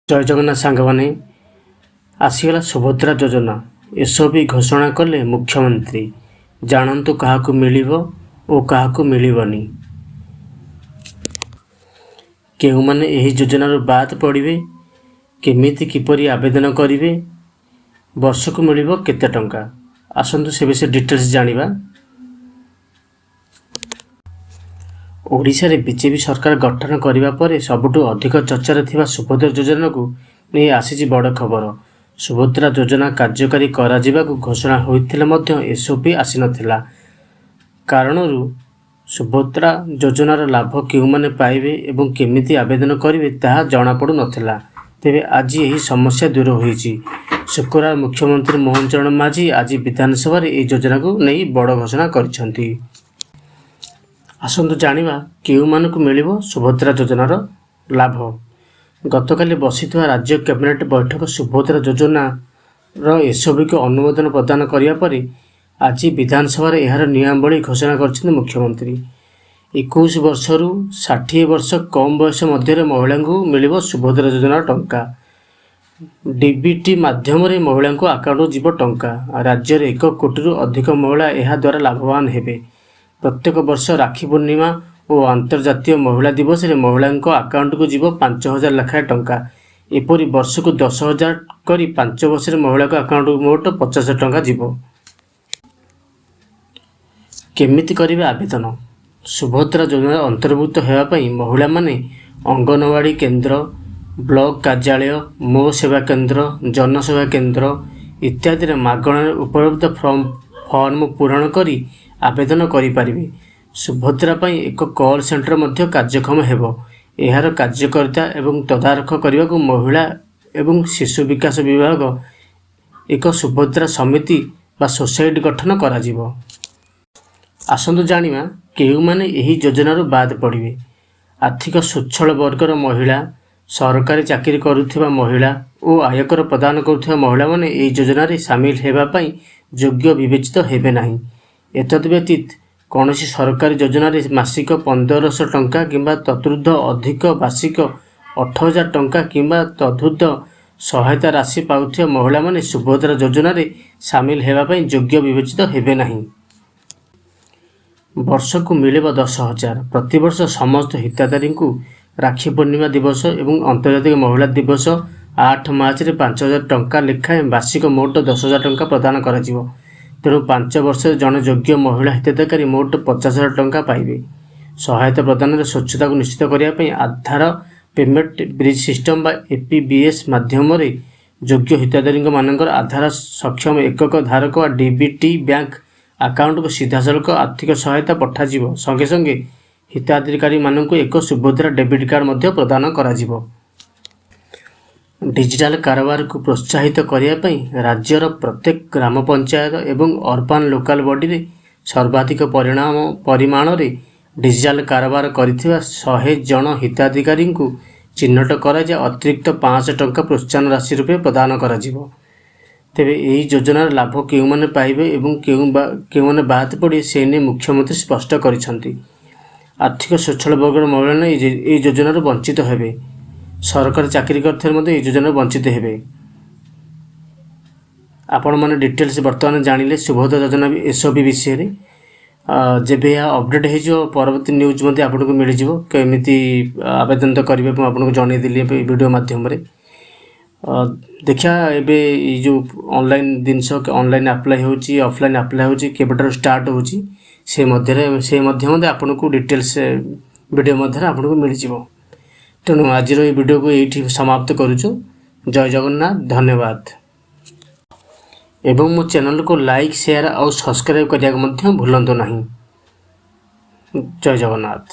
ଜୟ ଜଗନ୍ନାଥ ସାଙ୍ଗମାନେ। ଆସିଗଲା ସୁଭଦ୍ରା ଯୋଜନା। ଏସ୍ଓପି ଘୋଷଣା କଲେ ମୁଖ୍ୟମନ୍ତ୍ରୀ। ଜାଣନ୍ତୁ କାହାକୁ ମିଳିବ ଓ କାହାକୁ ମିଳିବନି, କେଉଁମାନେ ଏହି ଯୋଜନାରୁ ବାଦ୍ ପଡ଼ିବେ, କେମିତି କିପରି ଆବେଦନ କରିବେ, ବର୍ଷକୁ ମିଳିବ କେତେ ଟଙ୍କା। ଆସନ୍ତୁ ସେ ବିଷୟରେ ଡିଟେଲ୍ସ ଜାଣିବା। ଓଡ଼ିଶାରେ ବିଜେପି ସରକାର ଗଠନ କରିବା ପରେ ସବୁଠୁ ଅଧିକ ଚର୍ଚ୍ଚାରେ ଥିବା ସୁଭଦ୍ରା ଯୋଜନାକୁ ନେଇ ଆସିଛି ବଡ଼ ଖବର। ସୁଭଦ୍ରା ଯୋଜନା କାର୍ଯ୍ୟକାରୀ କରାଯିବାକୁ ଘୋଷଣା ହୋଇଥିଲେ ମଧ୍ୟ ଏସ୍ଓପି ଆସିନଥିଲା କାରଣରୁ ସୁଭଦ୍ରା ଯୋଜନାର ଲାଭ କେଉଁମାନେ ପାଇବେ ଏବଂ କେମିତି ଆବେଦନ କରିବେ, ତାହା ଜଣାପଡ଼ୁନଥିଲା। ତେବେ ଆଜି ଏହି ସମସ୍ୟା ଦୂର ହୋଇଛି। ଶୁକ୍ରବାର ମୁଖ୍ୟମନ୍ତ୍ରୀ ମୋହନ ଚରଣ ମାଝୀ ଆଜି ବିଧାନସଭାରେ ଏହି ଯୋଜନାକୁ ନେଇ ବଡ଼ ଘୋଷଣା କରିଛନ୍ତି। ଆସନ୍ତୁ ଜାଣିବା କେଉଁମାନଙ୍କୁ ମିଳିବ ସୁଭଦ୍ରା ଯୋଜନାର ଲାଭ। ଗତକାଲି ବସିଥିବା ରାଜ୍ୟ କ୍ୟାବିନେଟ୍ ବୈଠକ ସୁଭଦ୍ରା ଯୋଜନାର ଏସ୍ଓପିକୁ ଅନୁମୋଦନ ପ୍ରଦାନ କରିବା ପରେ ଆଜି ବିଧାନସଭାରେ ଏହାର ନିୟମାବଳୀ ଘୋଷଣା କରିଛନ୍ତି ମୁଖ୍ୟମନ୍ତ୍ରୀ। 21 ବର୍ଷରୁ 60 ବର୍ଷ କମ୍ ବୟସ ମଧ୍ୟରେ ମହିଳାଙ୍କୁ ମିଳିବ ସୁଭଦ୍ରା ଯୋଜନାର ଟଙ୍କା। ଡିବିଟି ମାଧ୍ୟମରେ ମହିଳାଙ୍କ ଆକାଉଣ୍ଟକୁ ଯିବ ଟଙ୍କା। ରାଜ୍ୟରେ 1 କୋଟିରୁ ଅଧିକ ମହିଳା ଏହା ଦ୍ୱାରା ଲାଭବାନ ହେବେ। ପ୍ରତ୍ୟେକ ବର୍ଷ ରାକ୍ଷୀ ପୂର୍ଣ୍ଣିମା ଓ ଅନ୍ତର୍ଜାତୀୟ ମହିଳା ଦିବସରେ ମହିଳାଙ୍କ ଆକାଉଣ୍ଟକୁ ଯିବ 5,000 ଲେଖାଏଁ ଟଙ୍କା। ଏପରି ବର୍ଷକୁ 10,000 କରି 5 ବର୍ଷରେ ମହିଳାଙ୍କ ଆକାଉଣ୍ଟକୁ ମୋଟ 50,000 ଟଙ୍କା ଯିବ। କେମିତି କରିବେ ଆବେଦନ? ସୁଭଦ୍ରା ଯୋଜନାରେ ଅନ୍ତର୍ଭୁକ୍ତ ହେବା ପାଇଁ ମହିଳାମାନେ ଅଙ୍ଗନବାଡ଼ି କେନ୍ଦ୍ର, ବ୍ଲକ କାର୍ଯ୍ୟାଳୟ, ମୋ ସେବା କେନ୍ଦ୍ର, ଜନସେବା କେନ୍ଦ୍ର ଇତ୍ୟାଦିରେ ମାଗଣାରେ ଉପଲବ୍ଧ ଫର୍ମ ପୂରଣ କରି ଆବେଦନ କରିପାରିବେ। ସୁଭଦ୍ରା ପାଇଁ ଏକ କଲ୍ ସେଣ୍ଟର ମଧ୍ୟ କାର୍ଯ୍ୟକ୍ଷମ ହେବ। ଏହାର କାର୍ଯ୍ୟକାରିତା ଏବଂ ତଦାରଖ କରିବାକୁ ମହିଳା ଏବଂ ଶିଶୁ ବିକାଶ ବିଭାଗ ଏକ ସୁଭଦ୍ରା ସମିତି ବା ସୋସାଇଟି ଗଠନ କରାଯିବ। ଆସନ୍ତୁ ଜାଣିବା କେଉଁମାନେ ଏହି ଯୋଜନାରୁ ବାଦ୍ ପଡ଼ିବେ। ଆର୍ଥିକ ସ୍ୱଚ୍ଛଳ ବର୍ଗର ମହିଳା, ସରକାରୀ ଚାକିରି କରୁଥିବା ମହିଳା ଓ ଆୟକର ପ୍ରଦାନ କରୁଥିବା ମହିଳାମାନେ ଏହି ଯୋଜନାରେ ସାମିଲ ହେବା ପାଇଁ ଯୋଗ୍ୟ ବିବେଚିତ ହେବେ ନାହିଁ। ଏତଦ୍ ବ୍ୟତୀତ କୌଣସି ସରକାରୀ ଯୋଜନାରେ ମାସିକ 1,500 ଟଙ୍କା କିମ୍ବା ତଦୁର୍ଦ୍ଧ୍ୱ ଅଧିକ ବାର୍ଷିକ 8,000 ଟଙ୍କା କିମ୍ବା ତଦୁର୍ଦ୍ଧ୍ୱ ସହାୟତା ରାଶି ପାଉଥିବା ମହିଳାମାନେ ସୁଭଦ୍ରା ଯୋଜନାରେ ସାମିଲ ହେବା ପାଇଁ ଯୋଗ୍ୟ ବିବେଚିତ ହେବେ ନାହିଁ। ବର୍ଷକୁ ମିଳିବ 10,000। ପ୍ରତିବର୍ଷ ସମସ୍ତ ହିତାଧିକାରୀଙ୍କୁ ରାକ୍ଷୀ ପୂର୍ଣ୍ଣିମା ଦିବସ ଏବଂ ଅନ୍ତର୍ଜାତିକ ମହିଳା ଦିବସ 8 ମାର୍ଚ୍ଚରେ 5,000 ଟଙ୍କା ଲେଖାଏଁ ବାର୍ଷିକ ମୋଟ 10,000 ଟଙ୍କା ପ୍ରଦାନ କରାଯିବ। ତେଣୁ 5 ବର୍ଷରେ ଜଣେ ଯୋଗ୍ୟ ମହିଳା ହିତାଧିକାରୀ ମୋଟ 50,000 ଟଙ୍କା ପାଇବେ। ସହାୟତା ପ୍ରଦାନରେ ସ୍ୱଚ୍ଛତାକୁ ନିଶ୍ଚିତ କରିବା ପାଇଁ ଆଧାର ପେମେଣ୍ଟ ବ୍ରିଜ ସିଷ୍ଟମ ବା ଏପିବିଏସ୍ ମାଧ୍ୟମରେ ଯୋଗ୍ୟ ହିତାଧିକାରୀମାନଙ୍କର ଆଧାର ସକ୍ଷମ ଏକକ ଧାରକ ବା ଡିବିଟି ବ୍ୟାଙ୍କ ଆକାଉଣ୍ଟକୁ ସିଧାସଳଖ ଆର୍ଥିକ ସହାୟତା ପଠାଯିବ। ସଙ୍ଗେ ସଙ୍ଗେ ହିତାଧିକାରୀମାନଙ୍କୁ ଏକ ସୁଭଦ୍ରା ଡେବିଟ୍ କାର୍ଡ଼ ମଧ୍ୟ ପ୍ରଦାନ କରାଯିବ। ଡିଜିଟାଲ କାରବାରକୁ ପ୍ରୋତ୍ସାହିତ କରିବା ପାଇଁ ରାଜ୍ୟର ପ୍ରତ୍ୟେକ ଗ୍ରାମ ପଞ୍ଚାୟତ ଏବଂ ଅର୍ବାନ ଲୋକାଲ ବଡିରେ ସର୍ବାଧିକ ପରିମାଣରେ ଡିଜିଟାଲ କାରବାର କରିଥିବା 100 ଜଣ ହିତାଧିକାରୀଙ୍କୁ ଚିହ୍ନଟ କରାଯାଇ ଅତିରିକ୍ତ 500 ଟଙ୍କା ପ୍ରୋତ୍ସାହନ ରାଶି ରୂପେ ପ୍ରଦାନ କରାଯିବ। ତେବେ ଏହି ଯୋଜନାର ଲାଭ କେଉଁମାନେ ପାଇବେ ଏବଂ କେଉଁମାନେ ବାଦ୍ ପଡ଼ିବେ, ସେ ନେଇ ମୁଖ୍ୟମନ୍ତ୍ରୀ ସ୍ପଷ୍ଟ କରିଛନ୍ତି। ଆର୍ଥିକ ସ୍ୱଚ୍ଛଳ ବର୍ଗର ମହିଳାମାନେ ଏହି ଯୋଜନାରୁ ବଞ୍ଚିତ ହେବେ। ସରକାରୀ ଚାକିରି କରିଥିଲେ ମଧ୍ୟ ଏହି ଯୋଜନାରୁ ବଞ୍ଚିତ ହେବେ। ଆପଣମାନେ ଡିଟେଲ୍ସ ବର୍ତ୍ତମାନ ଜାଣିଲେ ସୁଭଦ୍ରା ଯୋଜନା ଏସ୍ଓପି ବିଷୟରେ। ଯେବେ ଏହା ଅପଡ଼େଟ୍ ହେଇଯିବ, ପରବର୍ତ୍ତୀ ନ୍ୟୁଜ୍ ମଧ୍ୟ ଆପଣଙ୍କୁ ମିଳିଯିବ। କେମିତି ଆବେଦନ ତ କରିବେ, ମୁଁ ଆପଣଙ୍କୁ ଜଣାଇଦେଲି ଏବେ ଭିଡ଼ିଓ ମାଧ୍ୟମରେ। ଦେଖିବା ଏବେ ଏଇ ଯେଉଁ ଅନଲାଇନ୍ ଜିନିଷ, ଅନଲାଇନ୍ ଆପ୍ଲାଏ ହେଉଛି, ଅଫଲାଇନ୍ ଆପ୍ଲାଏ ହେଉଛି, କେବେଠାରୁ ଷ୍ଟାର୍ଟ ହେଉଛି, ସେ ମଧ୍ୟ ଆପଣଙ୍କୁ ଡିଟେଲ୍ସ ଭିଡ଼ିଓ ମଧ୍ୟରେ ଆପଣଙ୍କୁ ମିଳିଯିବ। ତେଣୁ ଆଜିର ଏଇ ଭିଡ଼ିଓକୁ ଏଇଠି ସମାପ୍ତ କରୁଛୁ। ଜୟ ଜଗନ୍ନାଥ, ଧନ୍ୟବାଦ ଏବଂ ମୋ ଚ୍ୟାନେଲକୁ ଲାଇକ୍, ସେୟାର ଆଉ ସବସ୍କ୍ରାଇବ୍ କରିବାକୁ ମଧ୍ୟ ଭୁଲନ୍ତୁ ନାହିଁ। ଜୟ ଜଗନ୍ନାଥ।